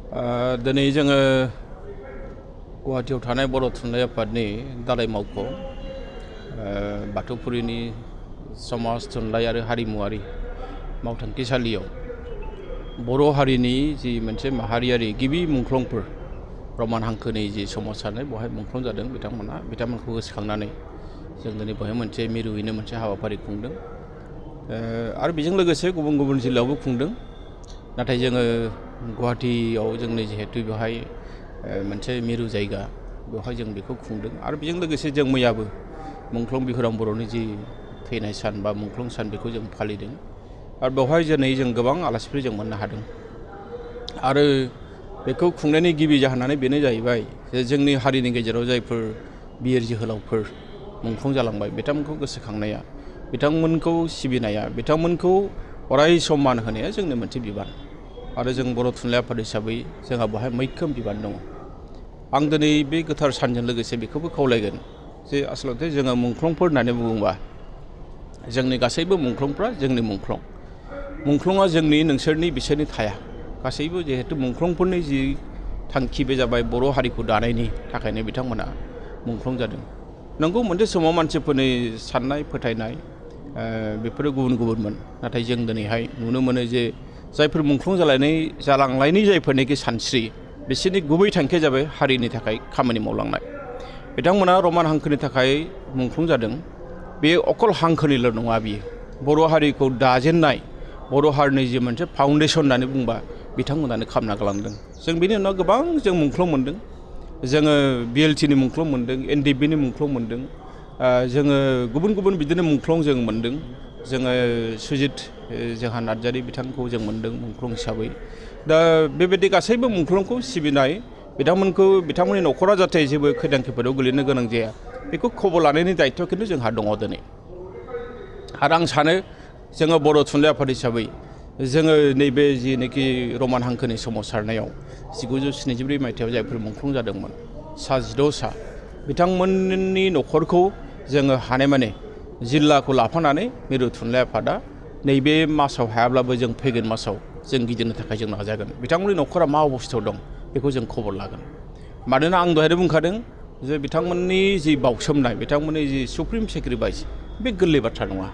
दिनै जोङो गुवाहाटीयाव थानाय बर' थुनलाइ आफादनि दालाइ मावख' बाथौफुरिनि समाज थुनलाइ आरो हारिमुआरि मावथांखिसालियाव बर' हारिनि जि मोनसे माहारियारि गिबि मुंख्लंफोर रमान हांखोनि जि सोमावसारनाय बेवहाय मुंख्लं जादों बिथांमोनखौ गोसोखांनानै जों दिनै बेवहाय मोनसे मिरुयैनो मोनसे हाबाफारि खुंदों आरो बेजों लोगोसे गुबुन गुबुन जिल्लायावबो खुंदों। नाथाय जोङो गुवाहाटीयाव जोंनि जिहेतु बेवहाय मोनसे मिरु जायगा बेवहाय जों बेखौ खुंदों आरो बेजों लोगोसे जों मैयाबो मुंख्लं बिहुराम बर'नि जि थैनाय सान बा मुंख्लं सान बेखौ जों फालिदों आरो बेवहाय दिनै जों गोबां आलासिफोर जों मोननो हादों आरो बेखौ खुंनायनि गिबि जाहोनानो बेनो जाहैबाय जे जोंनि हारिनि गेजेराव जायफोर बिर जोहोलावफोर मुंख्लं जालांबाय बिथांमोनखौ गोसोखांनाया, बिथांमोनखौ सिबिनाया, बिथांमोनखौ अराय सम मान होनाया जोंनि मोनसे बिबान आरो जों बर' थुनलाइ आफाद हिसाबै जोंहा बेवहाय मैखोम बिबान दङ। आं दिनै बे गोथार सानजों लोगोसे बेखौबो खावलायगोन जे आसलते जोङो मुंख्लंफोर होननानै बुङोबा जोंनि गासैबो मुंख्लंफ्रा जोंनि मुंख्लङा जोंनि नोंसोरनि बिसोरनि थाया। गासैबो जिहेतु मुंख्लंफोरनि जि थांखि बे जाबाय बर' हारिखौ दानायनि थाखायनो बिथांमोना मुंख्लं जादों। नंगौ मोनसे समाव मानसिफोरनि साननाय फोथायनाय बेफोरो गुबुन गुबुनमोन, नाथाय जों दिनैहाय नुनो मोनो जे जायफोर मुंख्लं जालांनायनि जायफोरनिखि सानस्रि बिसोरनि गुबै थांखिया जाबाय हारिनि थाखाय खामानि मावलांनाय। बिथांमोना रमान हांखोनि थाखाय मुंख्लं जादों। बे अकल हांखोनिल' नङा, बियो बर' हारिखौ दाजेननाय बर' हारिनि जि मोनसे फाउन्डेसन होननानै बुंबा बिथांमोनानो खालामना गालांदों। जों बेनि उनाव गोबां जों मुंख्लं मोन्दों। जोङो BLTनि मुंख्लं मोन्दों, NDBनि मुंख्लं मोन्दों, जोङो गुबुन गुबुन बिदिनो मुंख्लं जों मोन्दों। जोङो सुजित जोंहा नार्जारि बिथांखौ जों मोन्दों मुंख्लं हिसाबै। दा बेबायदि गासैबो मुंख्लंखौ सिबिनाय, बिथांमोननि न'खरा जाहाथे जेबो खैदां खैफोदाव गोलैनो गोनां जाया बेखौ खबर लानायनि दायित्व खिन्थु जोंहा दङ दिनै। आरो आं सानो जोङो बर' थुनलाइ आफाद हिसाबै जोङो नैबे जिनोखि रमान हांखोनि सोमावसारनायाव 1974 मायथाइयाव जायफोर मुंख्लं जादोंमोन 12 बिथांमोननि न'खरखौ जोङो हानायमानि जिल्लाखौ लाफानानै मिरु थुनलाइ आफादा नैबे मासाव हायाब्लाबो जों फैगोन मासाव जों गिदिंनो थाखाय जों नाजागोन। बिथांमोननि न'खरा मा अबस्थायाव दं बेखौ जों खबर लागोन। मानोना आं दहायनो बुंखादों जे बिथांमोननि जि बावसोमनाय, बिथांमोननि जि सुप्रिम सेक्रिफाइस, बे गोरलै बाथ्रा नङा।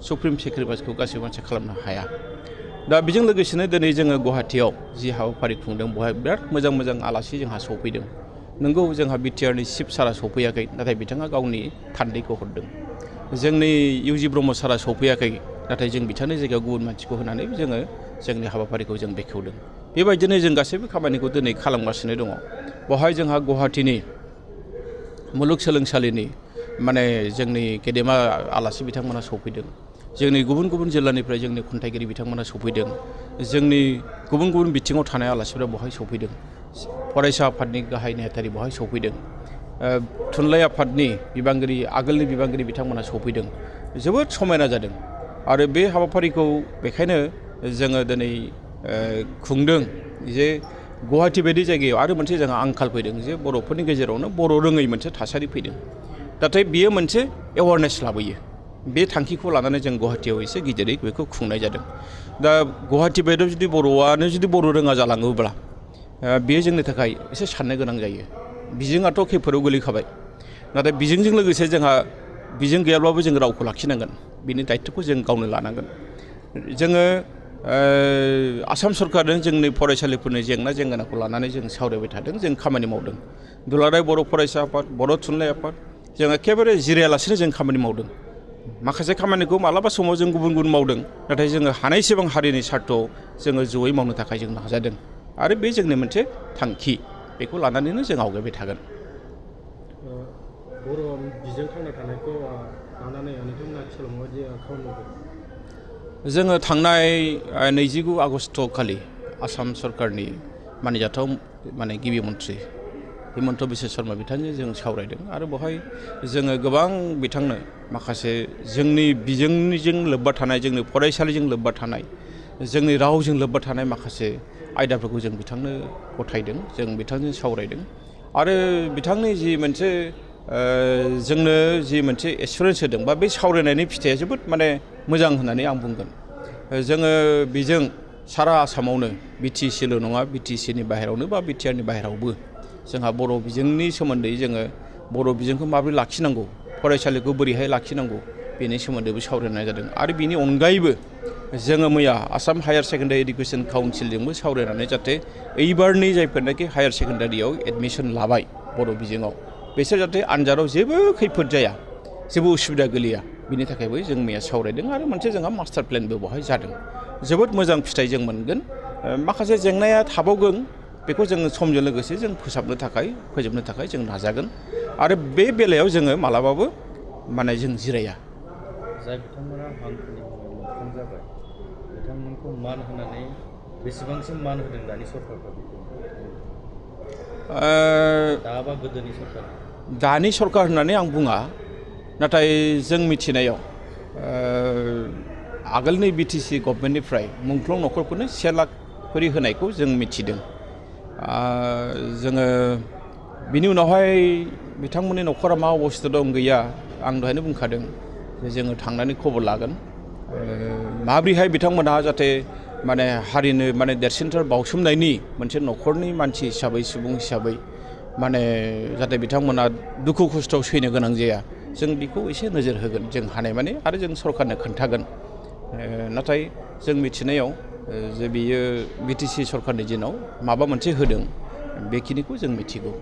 सुप्रिम सेक्रिफाइसखौ गासैबो मानसिया खालामनो हाया। दा बेजों लोगोसेनो दिनै जोङो गुवाहाटीयाव जि हाबाफारि खुंदों बेवहाय बिराद मोजां मोजां आलासि जोंहा सौफैदों। नोंगौ जोंहा बिटिआरनि चिफ सारा सौफैयाखै, नाथाय बिथाङा गावनि थान्दैखौ हरदों। जोंनि UG ब्रह्म सारा सौफैयाखै, नाथाय जों बिथांनि जायगायाव गुबुन मानसिखौ होनानै जोङो जोंनि हाबाफारिखौ जों बेखेवदों। बेबायदिनो जों गासैबो खामानिखौ दिनै खालामगासिनो दङ। बेवहाय जोंहा गुवाहाटीनि मुलुगसोलोंसालिनि जोंनि गेदेमा आलासि बिथांमोना सौफैदों। जोंनि गुबुन गुबुन जिल्लानिफ्राय जोंनि खन्थाइगिरि बिथांमोना सौफैदों। जोंनि गुबुन गुबुन बिथिङाव थानाय आलासिफोरा बेवहाय सौफैदों। फरायसा आफादनि गाहाय नेहाथारि बेवहाय सौफैदों। थुनलाइ आफादनि आगोलनि बिबानगिरि बिथांमोना सौफैदों। जोबोद समायना जादों आरो बे हाबाफारिखौ बेखायनो जोङो दिनै खुंदों जे गुवाहाटी बायदि जायगायाव आरो मोनसे जोंहा आंखाल फैदों जे बर'फोरनि गेजेरावनो बर' रोङै मोनसे थासारि फैदों। नाथाय बियो मोनसे एवारनेस लाबोयो। बे थांखिखौ लानानै जों गुवाहाटीयाव एसे गिदिरै बेखौ खुंनाय जादों। दा गुवाहाटी बायदियाव जुदि बर' रोङा जालाङोब्ला बेयो जोंनि थाखाय एसे साननो गोनां जायो। बिजोंआथ' खैफोदाव गोलैखाबाय, नाथाय बिजोंजों लोगोसे जोंहा बिजों गैयाब्लाबो जों रावखौ लाखिनांगोन। बिनि दायित्वखौ जों गावनो लानांगोन। जोङो आसाम सरकारजों जोंनि फरायसालिफोरनि जेंना जेंगोनाखौ लानानै जों सावरायबाय थादों, जों खामानि मावदों। दुलाराय बर' फरायसा आफाद, बर' थुनलाइ आफाद जों एखेबारे जिरायालासिनो जों खामानि मावदों। माखासे खामानिखौ मालाबा समाव जों गुबुन गुबुन मावदों, नाथाय जोङो हानायसेबां हारिनि सार्थआव जोङो जयै मावनो थाखाय जों नाजादों आरो बे जोंनि मोनसे थांखि। बेखौ लानानैनो जों आवगायबाय थागोन। बर' बिजों थांना थानायखौ लानानै नोंथांमोना आथिखालाव माबायदि खामानि मावदों? जोङो थांनाय 29 आगस्ट खालि आसाम सरकारनि मानिजाथाव गिबि मन्थ्रि हिमन्त बिश्व शर्मा बिथांजों जों सावरायदों आरो बेवहाय जोङो गोबां बिथांनो माखासे जोंनि बिजोंजों लोब्बा थानाय, जोंनि फरायसालिजों लोब्बा थानाय, जोंनि रावजों लोब्बा थानाय माखासे आयदाफोरखौ जों बिथांनो गथायदों, जों बिथांजों सावरायदों आरो बिथांनि जि मोनसे जोंनो जि मोनसे एसुरेन्स होदों बा बे सावरायनायनि फिथाइया जोबोद मोजां होननानै आं बुंगोन। जोङो बेजों सारा आसामावनो BTCल' नङा BTCनि बाहेरावनो बा BTRनि बाहेरावबो जोंहा बर' बिजोंनि सोमोन्दै जोङो बर' बिजोंखौ माबोरै लाखिनांगौ फरायसालिखौ बोरैहाय लाखिनांगौ बेनि सोमोन्दैबो सावरायनाय जादों आरो बिनि अनगायैबो जोङो मैया आसाम हायार सेकेन्डारि इडुकेसन काउन्सिलजोंबो सावरायनानै जाहाथे एइबारनि जायफोरनाखि हायार सेकेन्डारियाव एडमिसन लाबाय बर' बिजोङाव बिसोर जाहाथे आनजादाव जेबो खैफोद जाया जेबो उसुबिदा गोलैया बिनि थाखायबो जों मैया सावरायदों आरो मोनसे जोंहा मास्टार प्लेनबो बेवहाय जादों जोबोद मोजां फिथाइ जों मोनगोन माखासे जेंनाया थाबावगोन बेखौ जोङो समजों लोगोसे जों फोजोबनो थाखाय जों नाजागोन आरो बे बेलायाव जोङो मालाबाबो माने जों जिराया जाय बिथांमोना हांखोनि मुङाव मुंख्लं जाबाय बिथांमोनखौ मान होनानै बेसेबांसिम मान होदों दानि सरकारफ्रा दाबा गोदोनि सरकार दानि सरकार होननानै आं बुङा नाथाय जों मिथिनायाव आगोलनि BTC गभर्नमेन्टनिफ्राय मुंख्लं नखरफोरनो 1 लाख खरि होनायखौ जों मिथिदों जोङो बिनि उनावहाय बिथांमोननि नखरा मा अबस्था दं गैया आं दहायनो बुंखादों जे जोङो थांनानै खबर लागोन माब्रैहाय बिथांमोनहा जाहाथे माने हारिनो माने देरसिनथार बावसोमनायनि मोनसे नखरनि मानसि हिसाबै सुबुं हिसाबै माने जाहाथे बिथांमोना दुखु खस्थ' सैनो गोनां जाया जों बेखौ एसे नोजोर होगोन जों हानायमानि आरो जों सरकारनो खोन्थागोन नाथाय जों मिथिनायाव जे बियो BTC सरकारनि दिनाव माबा मोनसे होदों बेखिनिखौ जों मिथिगौ